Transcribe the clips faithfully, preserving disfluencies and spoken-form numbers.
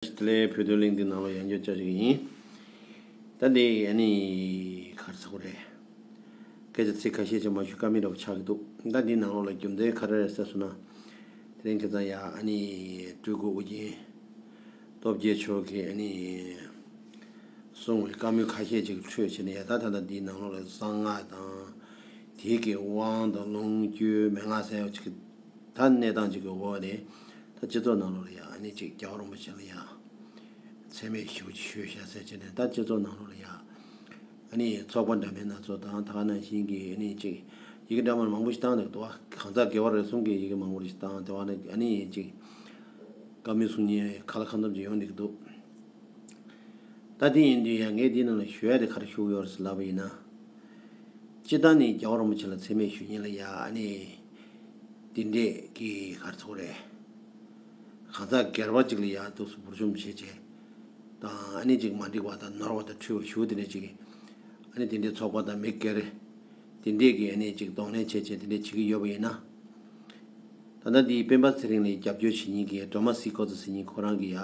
བདེ་ལེགས། བོད་དོན་གླེང་སྟེགས་ནང་ལོགས་ཡང་བསྐྱར་བཅར་ཞིག་ཡིན། ད་འདི་ཨ་ནི་ག་རེ་ཟེར་དགོས་རེད། སྐད་ཆ་ཚིག་ཁ་ཤས་ཅིག་མ་ཞུ་ཀ་མེད་འདྲ་པོ་ཆགས་ཀྱི་འདུག་ད་འདི་ནང་ལོགས་ལ་རྒྱུ་མཚན་ག་རེ་རེད་ཟེར་སོང་ན། དེ་རིང་ཁ་སང་ཡ་ཨ་ནི་སྤྲུལ་སྐུ་ཨོ་རྒྱན་སྟོབས་རྒྱལ་མཆོག་གིས་ཨ་ནི་གསུངས་པའི་བཀའ་མོལ་ཁ་ཤས་ཅིག་འཕྲོས་བྱས་ནས་ཡ། ད་ད་ལྟ་འདིའི་ནང་ལོགས་ལ་གསང་སྔགས་དང་། དེའི་གི་དབང་དང་ལུང་བསྟན་མན་ངག་ཟེར་ཡག་ཅིག་ད་གནས་སྟངས་ཅིག་གི་འོག་ནས་ད་སྤྱི་ཚོགས་ནང་ལོགས་ལ་ཡ་ཨ་ནི་ཅིག་རྒྱལ་བ་རིན་པོ་ཆེ་ལ་ཡ་མཚན་སྨད་ཞེ་པོ་ཅིག་ཞུས་བཞག་ཟེར་བྱས་ནས། ད་སྤྱི་ཚོགས་ནང་ལོགས་ལ་ཡ་ཨ་ནི་ཚོགས་པ་འདྲ་མིན་སྣ་ཚོགས་དང་། ད་ག་ནང་བཞིན་གྱི་ཨ་ནི་ཅིག་ཡི་གེ་འདྲ་མིན་མང་པོ་ཞིག་བཏང་འདུག་འདུག་བ། གང་ཟག་སྒེར་བ་རེ་ཟུང་གིས་ཡི་གེ་མང་པོ་ཞིག་བཏང་། དེ་བ་ནི་ཨ་ནི་ཅིག་བཀའ་མོལ་གསུང་མཁན་ཁ་ལ་ཁ་འདོན་ཅིག་ཡོང་འདུག་འདུག་ད་དེ་ཡིན་དུས་ཡང་ངས་འདི་ནང་ལ་ཞུ་ཡ་དེ་ག་རེ་ཞུ་གི་ཡོད་རེད་ཟེར་ལབ་པ་ཡིན་ན། སྤྱིར་བཏང་ནས་རྒྱལ་བ་རིན་པོ་ཆེ་ལ་མཚན་སྨད་ཞུ་མཁན་ལ་ཡ་ཨ་ནི་དེ་འདྲས་ཀྱི་ག་རེ་ཟེར་དགོས་རེད། གང་ཟག་སྒེར་པ་ཅིག་ལ་ཡ་འདུག་སེ་འབུར་འཇོམས་བྱེད་བྱེད་དང་། ཨ་ནི་ཅིག་མ་འགྲིག་པ་དང་ནོར་བ་དང་འཁྲུལ་བ་ཞུ་དེ་འདྲས་ཅིག་ཨ་ནི་དེ་འདྲས་ཚོགས་པ་དང་མི་སྒེར་དེ་འདྲས་ཀྱིས་ཨ་ནི་ཅིག་གདོང་ལེན་བྱེད་བྱེད་དེ་འདྲས་བྱེད་ཀྱི་ཡོད་པ་ཡིན་ན། ད་ལྟ་འདིའི་སྤེན་པ་ཚེ་རིང་ལ་རྒྱབ་སྐྱོར་བྱེད་མཁན་གྱི་སྒྲོལ་མ་སི་ཁོ་ཚོ་ཟེར་མཁན་ཁོ་རང་གིས་ཡ་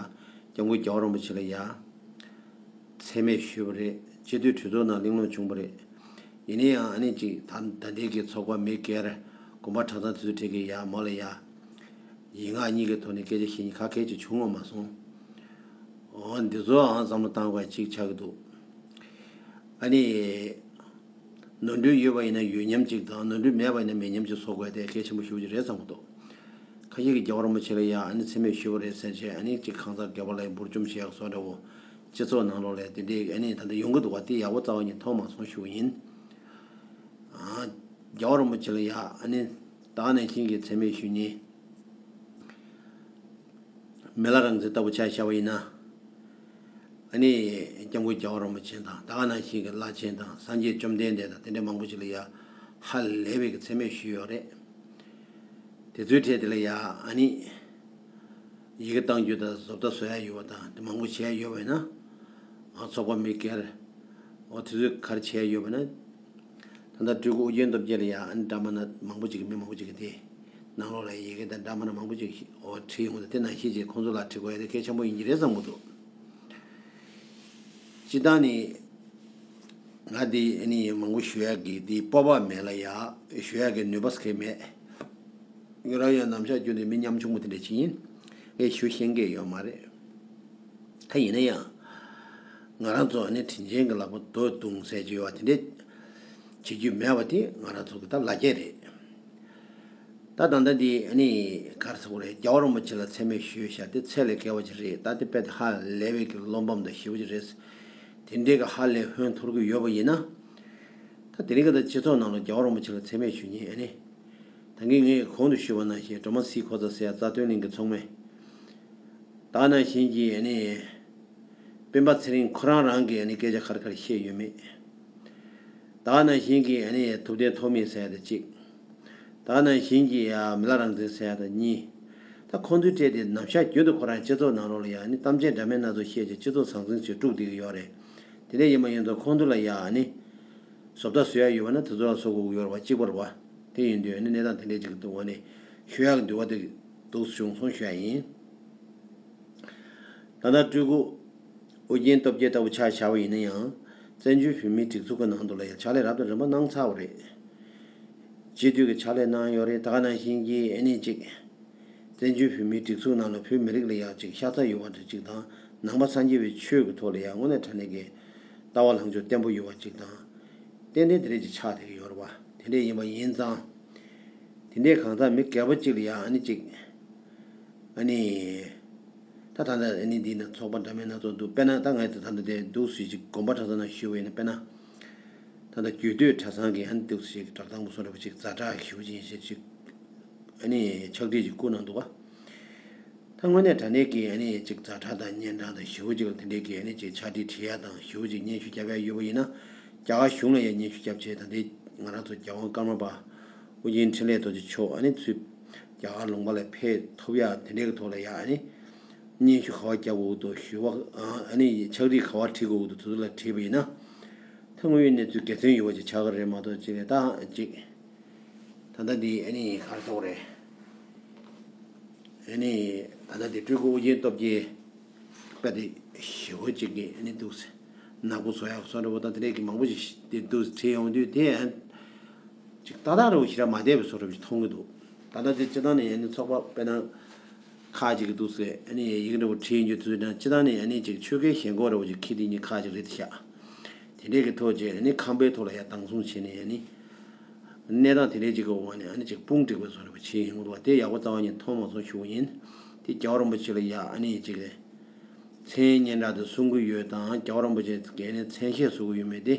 སྐྱབས་མགོན་རྒྱལ་བ་རིན་པོ་ཆེ་ལ་ཡ་མཚན་སྨད་ཞུས་པ་རེད། སྤྱི་འཐུས་གྲོས་ཚོགས་ནང་གླེང་སློང་བྱུང་བ་རེད། ཡིན་ན་ཡང་ཨ་ནི་ཅིག་ད་ད་ལྟའི་གི་ཚོགས་པ་མི་སྒེར་དགོན་པ་གྲྭ་ཚང་དེ་ཚོ་གྲས་ཀྱིས་ཡ་མོ་ལ་ཡ་ཡིག་ངག་གཉིས་ཀྱི་ཐོག་ནས་སྐད་ཆ་བཤད་མཁན་ག་གེ་ཅིག་བྱུང་བ་མ་སོང་། འོ་འདི་ཚོའང་བསམ་བློ་བཏང་དགོས་ཅིག་ཆགས་ཀྱི་འདུག་ཨ་ནི། ནོར་འཁྲུལ་ཡོད་པ་ཡིན་ན་ཡོད་མཉམ་ཅིག་དང་། ནོར་འཁྲུལ་མེད་པ་ཡིན་ན་མེད་མཉམ་ཅིག་བཟོ་དགོས་དེ་གལ་ཆེན་པོ་ཞེ་པོ་ཅིག་རེད་བསམ་གྱི་འདུག་ཁ་ཤས་ཀྱིས་རྒྱལ་བ་རིན་པོ་ཆེ་ལ་ཡ་ཨ་ནི་མཚན་སྨད་ཞུས་པ་རེད་ཟེར་བྱས། ཨ་ནི་ཅིག་གང་ཟག་སྒེར་པ་ལ་ཡ་འབུར་འཇོམས་བྱེད་ཡག་བཟོ་འདྲ་བོ་སྤྱི་ཚོགས་ནང་ལོགས་ལ་དེ་འདྲའི་ཨ་ནི་ད་ལྟ་ཡོང་གི་འདུག་བ། དེ་ཡག་པོ་རྩ་བ་ཉིད་མཐོང་མ་སོང་ཞུ་བ་ཡིན། ཨ། རྒྱལ་བ་རིན་པོ་ཆེ་ལ་ཡ་ཨ་ནི་ད་ག་ནང་བཞིན་གྱི་མཚན་སྨད་ཞུ་མཁན། མི་ལ་རིང་བཙན་ལྟ་བུ་ཆ་བཞག་པ་ཡིན་ན། ཨ་ནི་སྐྱབས་མགོན་རྒྱལ་བ་རིན་པོ་ཆེ་དང་། ད་ག་ནང་བཞིན་གྱི་བླ་ཆེན་དང་། སངས་རྒྱས་བཅོམ་ལྡན་འདས་དང་། དེ་འདྲ་མང་པོ་ཞིག་ལ་ཡ་ཧ་ལས་པའི་གི་མཚན་སྨད་ཞུས་ཡོད་རེད། དེ་ཚོའི་གྲས་དེ་ལ་ཡ་ཨ་ནི་ཡི་གེ་གཏང་རྒྱུ་དང་བཟོ་ལྟ་བཟོ་ཡ་ཡོད་པ་དང་། དེ་མང་པོ་བྱས་ཡོད་པ་ཡིན་ན། ཨ། ཚོགས་པ་མི་སྒེར། འོ་དེ་ཚོས་ག་རེ་བྱས་ཡོད་པ་ན། ད་ལྟ་སྤྲུལ་སྐུ་ཨོ་རྒྱན་སྟོབས་རྒྱལ་ལ་ཡ་ཨ་ནི་འདྲ་མིན་སྣ་མང་པོ་ཅིག་གིས། མི་མང་པོ་ཅིག་གིས་དེ་ནང་ལོགས་ལ་ཡི་གེ་དང་འདྲ་མིན་སྣ་མང་པོ་ཅིག་འོ་བྲིས་ཡོང་དུས། དེ་ནང་བཞིན་ཅིག་ཁོང་ཚོ་ལ་བྲི་དགོས་ཡ་དེ་གལ་ཆེན་པོ་ཡིན་གྱི་རེད་བསམ་གྱི་འདུག་སྤྱིར་བཏང་ནི་ང་འདི་ཨ་ནི་མང་པོ་ཞུ་ཡ་གི་འདི་སྤོབས་པ་མེད་ལ་ཡ། ཞུ་ཡ་གི་ནུས་པ་ཟེར་མཁན་མེད། ང་རང་ཡང་ནམ་ཞག་རྒྱུན་དུ་མི་ཉམ་ཆུང་པོ་དེ་འདྲ་ཅིག་ཡིན། ངས་ཞུ་ཤེས་མཁན་ཡོད་མ་རེད། ད་ཡིན་ན་ཡང་། ང་རང་ཚོ་ཨ་ནི་དྲིན་ཅན་གྱི་ལག་པ་རྡོས་བརྡུངས་ཟེར་གྱི་ཡོད་པ་དེ་འདྲ་བྱེད་རྒྱུ་མེད་པ་དེ་ང་རང་ཚོ་གི་ད་ལ་རྒྱ་རེད། ད་ད་ལྟ་འདི་ཨ་ནི་ག་རེ་ཟེར་དགོས་རེད། རྒྱལ་བ་རིན་པོ་ཆེ་ལ་མཚན་སྨད་ཞུས་བཞག་དེ་ཚད་ལས་བརྒལ་བ་ཅིག་རེད། ད་དེ་དཔེ་དེ་ཧ་ལས་པའི་གི་བློ་ཕམ་དང་ཞེ་པོ་ཅིག་རེད། དེ་འདྲའི་གི་ཧ་ལས་ཧོན་འཐོར་གྱི་ཡོད་པ་ཡིན་ན། ད་དེ་རིང་གི་ད་སྤྱི་ཚོགས་ནང་ལ་རྒྱལ་བ་རིན་པོ་ཆེ་ལ་མཚན་སྨད་ཞུ་མཁན་ཨ་ནི། ད་གིན་ངས་གོང་དུ་ཞུས་པ་ནང་བཞིན། སྒྲོལ་མ་སི་ཁོ་ཚ་ཟེར་ཡ་རྩ་དོན་གླིང་གི་ཚོགས་མི། ད་ནང་བཞིན་གྱི་ཨ་ནི་སྤེན་པ་ཚེ་རིང་ཁོ་རང་རང་གིས་ཨ་ནི་སྐད་ཆ་ག་རེ་ག་རེ་བཤད་ཡོད་མེད། ད་ནང་བཞིན་གྱི་ཨ་ནི་ཐུབ་བསྟན་ཐོགས་མེད་ཟེར་ཡ་དེ་གཅིག་ད་ནང་བཞིན་གྱི་ཡ་མི་ལ་རིང་བཙན་ཟེར་ཡ་དེ་གཉིས། ད་ཁོང་ཚོའི་གྲས་དེ་ནམ་ཞག་རྒྱུན་དུ་ཁོ་རང་སྤྱི་ཚོགས་ནང་ལོགས་ལ་ཡ་ཨ་ནི་གཏམ་བཤད་འདྲ་མིན་སྣ་ཚོགས་བཤད་བྱས་སྤྱི་ཚོགས་ཟང་ཟིང་ཞིག་དཀྲུགས་བསྡད་ཀྱི་ཡོད་རེད། དེ་འདྲ་ཡིན་པ་ཡིན་དུས་ཁོང་ཚོ་ལ་ཡ་ཨ་ནི་བཟོ་ལྟ་བཟོ་ཡ་ཡོད་པ་ན་དེ་ཚོ་ལ་བཟོ་དགོས་ཀྱི་ཡོད་རེད་བ། གཅིག་པ་རེད་བ། དེ་ཡིན་དུས་ཨ་ནི་གནས་སྟངས་དེ་འདྲ་ཅིག་འདུག་བ་ནི་ཞུ་ཡག་འདུག་བ་དེ་འདུག་བྱུང་སོང་ཞུ་ཡ་ཡིན། ད་ལྟ་སྤྲུལ་སྐུ་ཨོ་རྒྱན་སྟོབས་རྒྱལ་ལྟ་བུ་ཆ་བཞག་པ་ཡིན་ན་ཡང་། བཙན་བྱོལ་བོད་མིའི་སྒྲིག་འཛུགས་ཀྱི་ནང་དུ་ལ་ཡང་ཕྱག་ལས་རབ་དང་རིམ་པ་གནང་ཚར་བ་རེད། སྤྱི་འཐུས་ཀྱི་ཕྱག་ལས་གནང་ཡོད་རེད། ད་ག་ནང་བཞིན་གྱི་ཨ་ནི་ཅིག་བཙན་བྱོལ་བོད་མིའི་སྒྲིག་འཛུགས་ནང་ལ་བོད་མི་རིགས་ལ་ཡང་ཅིག་ཤ་ཚ་ཡོད་པ་འདྲ་ཅིག་དང་། ནང་པ་སངས་རྒྱས་པའི་ཆོས་ཀྱི་ཐོག་ལ་ཡང་དངོས་གནས་དྲང་གནས་ཀྱི་ལྟ་བ་ལངས་ཕྱོགས་བརྟན་པོ་ཡོད་པ་ཅིག་དང་། ཏན་ཏན་དེ་འདྲ་ཅིག་ཆགས་བསྡད་ཀྱི་ཡོད་རེད་བ། དེ་འདྲ་ཡིན་པ་ཡིན་ཙང་། དེ་འདྲའི་གང་ཟག་མི་སྒེར་པ་གཅིག་ལ་ཡང་ཨ་ནི་ཅིག་ཨ་ནི། ད་ད་ལྟ་ཨ་ནི་འདི་ན་ཚོགས་པ་འདྲ་མིན་སྣ་ཚོགས་འདུག་དཔེར་ན་ད་ངས་ད་ད་ལྟ་དེ་འདུག་སེ་ཅིག་དགོན་པ་གྲྭ་ཚང་ནང་ཞུས་པ་ཡིན་ན། དཔེར་ན། ད་ལྟ་རྒྱུད་སྟོད་གྲྭ་ཚང་གི་ཨ་ནི་འདུག་སེ་ཅིག་བསྒྲགས་གཏམ་བཟོ་འདྲ་པོ་ཅིག་ཛ་དྲག་ཞེ་པོ་ཅིག་ཡིན་ཞེས་ཅིག་ཨ་ནི་ཕྱག་བྲིས་ཅིག་བསྐུར་གནང་འདུག་ག་ད་དངོས་གནས་དྲང་གནས་ཀྱི་ཨ་ནི་ཅིག་ཛ་དྲག་དང་སྙན་གྲགས་དང་ཞེ་པོ་ཅིག་ལ་དེ་འདྲའི་གི་ཨ་ནི་ཅིག་ཕྱག་བྲིས་བྲིས་ཡ་དང་ཞེ་པོ་ཅིག་སྙན་ཞུ་རྒྱབ་ཡ་ཡོད་པ་ཡིན་ན། རྒྱ་གར་གཞུང་ལ་ཡང་སྙན་ཞུ་རྒྱབ་བྱས། ད་ལྟའི་ང་རང་ཚོ་རྒྱལ་དབང་ཀརྨ་པ་ཨོ་རྒྱན་འཕྲིན་ལས་རྡོ་རྗེ་མཆོག་ཨ་ནི་ཚུར་རྒྱ་གར་ལུང་པ་ལ་ཕེབས་ཐུབ་ཡ་དེ་འདྲའི་གི་ཐོག་ལ་ཡ་ཨ་ནི་སྙན་ཞུ་ག་པར་རྒྱག་དགོས་འདུག་ཞུ་བ་ཨ་ནི་ཕྱག་བྲིས་ག་པར་བྲིས་དགོས་འདུག་དེ་ཚོ་ལ་དྲིས་པ་ཡིན་ན། ད་དངོས་ཡོད་གནས་ཚུལ་དགེ་མཚན་ཡོད་པ་ཅིག་ཆགས་ཀྱི་རེད་མ་གཏོགས་ཅིག་ལས་ད་ཅིག་ད་ལྟ་འདི་ཨ་ནི་ག་རེ་ཟེར་དགོས་རེད། ཨ་ནི་ད་ལྟ་འདི་སྤྲུལ་སྐུ་ཨོ་རྒྱན་སྟོབས་རྒྱལ་ དེ་ཞེ་པོ་ཅིག་གི་ཨ་ནི་འདུག་ཟེར། ནག་པོ་བཟོ་ཡག་བཟོ་འདྲ་པོ་དང་དེ་འདྲས་ཀྱི་མང་པོ་ཞིག་དེ་འདུག་བྲིས་ཡོང་དུས་དེ་ཨ་ཅིག་ཏག་ཏག་རེད་པོ་ཞེ་དྲག་མ་བསྡད་པའི་བཟོ་འདྲ་པོ་ཞིག་མཐོང་གི་འདུག། ད་ལྟ་དེ་སྤྱིར་བཏང་ནས་ཨ་ནི་ཚོགས་པ་དཔེར་ན་ཁག་ཅིག་གི་འདུག་ཟེར་ཨ་ནི་ཡི་གེ་འདྲ་པོ་བྲིས་ཡོང་དུས་དུས་ན་སྤྱིར་བཏང་ནས་ཨ་ནི་ཅིག་ཆོལ་ཁའི་ཞེན་ཁོག་འདྲ་པོ་ཅིག་འཁྱེར་དེ་ཉིད་ཁག་ཅིག་རེད་ཤག། དེ་འདྲས་ཀྱི་ཐོག་ཅིག་ཨ་ནི་ཁང་པའི་ཐོག་ལ་ཡར་བདག་བཟུང་བྱས་ནས་ཨ་ནི་གནས་སྟངས་དེ་འདྲས་ཅིག་གི་འོག་ནས་ཨ་ནི་ཅིག་དཔུང་སྒྲིག་པའི་བཟོ་འདྲ་པོ་བྱས་ཡོང་གི་འདུག་པ། དེ་ཡག་པོ་རྩ་བ་ཉིད་མཐོང་མ་སོང་ཞུ་གི་ཡིན། དེ་རྒྱལ་བ་རིན་པོ་ཆེ་ལ་ཡ་ཨ་ནི་ཅིག་མཚན་སྙན་གྲགས་དེ་གསུང་གི་ཡོད་དང་རྒྱལ་བ་རིན་པོ་ཆེ་གིས་ནི་མཚན་ཤས་བཟོ་གི་ཡོད་མེད་དེ།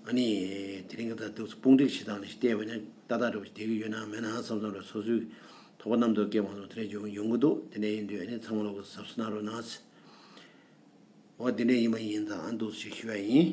ཨ་ནི་དེ་རིང་གི་ད་དུ་དཔུང་སྒྲིག་བྱེད་སྟངས་ལ་བལྟས་པ་ན་ཏག་ཏག་འདྲ་པོ་ཞིག་བསྡད་ཀྱི་ཡོད་ན་མེད་ན་བསམ་བསམ་འདྲ་སོ་སོའི་དོགས་པ་རྣམ་རྟོག་སྐྱེ་མ་སོང་། དེ་འདྲ་ཡོང་ཡོང་གི་འདུག། དེ་འདྲ་ཡིན་དུས་ཨ་ནི་ཚང་མ་ལོག་གི་གཟབ་གཟབ་གནང་རོགས་གནང་། འོ་དེ་འདྲ་ཡིན་པ་ཡིན་ཙང་ཨ་འདུག་ཞིག་ཞུ་ཡ་ཡིན།